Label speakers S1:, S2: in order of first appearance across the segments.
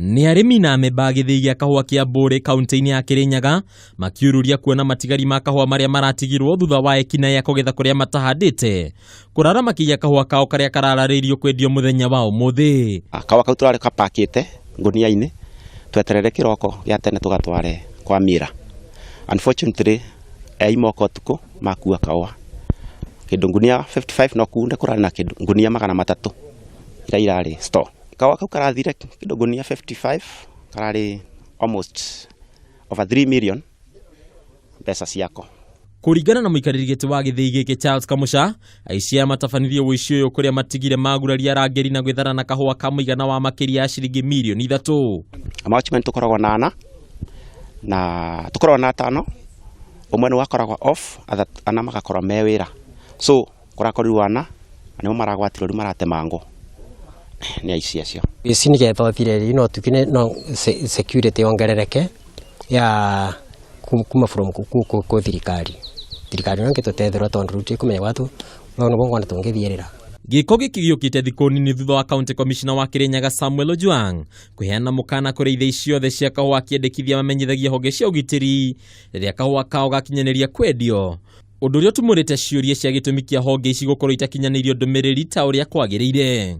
S1: Nĩ arĩmi na amemba a gĩthĩi gĩa kahũa kĩa Mbũrĩ kaunti-inĩ ya Kĩrĩnyaga makiururia kuona matigari ma kahũa marĩa maratigirwo thutha wa ekinaĩ a kũgetha kũrĩa matahandĩte kũrara makĩiya kahũa kao karĩa karararĩirio kwendio mũthenya wa ũmũthĩ.
S2: Kahũa kau tũrarĩ kapakĩte ngũnia-inĩ tweterere kĩroko gĩa tene tũgatware kwa mĩra. Unfortunately ei moka ũtukũ makua kahũa kĩndũ ngunia 55 no kunde kũrarĩ na kĩndũ ngunia 300 iria irarĩ store. Kahũa kau karathire kĩndũ ngunia 55 kararĩ almost over 3 million mbeca ciako.
S1: Kũringana na mũikarĩri gĩtĩ wa gĩthĩi gĩkĩ Charles Kamucha, aici aya matabanirie ũici ũyũ kũrĩa matigire maguraria arangĩri na gwĩthara na kahũa ka mũigana wa makĩria ya ciringi mirioni 3.
S2: Watchman tũkoragwo na ana na tũkoragwo na atano, ũmwe nĩ wakoragwo off, ana magakorwo me wĩra, so kũrakorirwo ana na nĩo maragwatirwo rĩu maratemangwo nĩ aici acio.
S3: Ici nĩgetha ũthire rĩ no tuge no security yongerereke ya kuma from kũ thirikari thirikari no ĩngĩtũteithũra tondũ rĩu tũikũmenya gwatu no nĩguo ngona tũngĩthiĩrĩra.
S1: Gĩko gĩkĩ gĩũkĩte thikũ nini thutha wa County Commissioner wa Kirinyaga Samuel Ojwang kũheana mũkana kũrĩ ithĩi ciothe cia kahũa akĩendekithia mamenyithagie honge cia ũgitĩri rĩrĩa kahũa kao gakinyanĩria kwendio, ũndũ ũrĩa ũtumũrĩte ciũria cia gĩtũmi kĩa honge ici gũkorwo itakinyanĩirio ndũmĩrĩri ta ũrĩa kwagĩrĩire.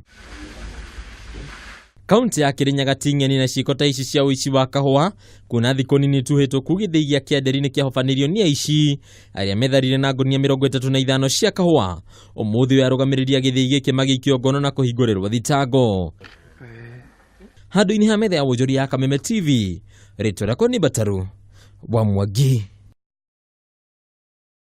S1: Kaunti ya Kirinyaga ti ng'eni na ciĩko ta ici cia ũici wa kahũa, kuona thikũ nini tu hĩtũku gĩthĩi gĩa Kĩanderi nĩ kĩahobanĩrio nĩ aici arĩa metharire na ngunia 35 cia kahũa. Ũmũthĩ ũyũ arũgamĩrĩri a gĩthĩi gĩkĩ magĩikio ngono na kũhingũrĩrwo thitango. Handũ-inĩ ha metha ya wonjoria ya Kameme TV, rĩtwa rĩakwa nĩ Mbataru wa Mwangi.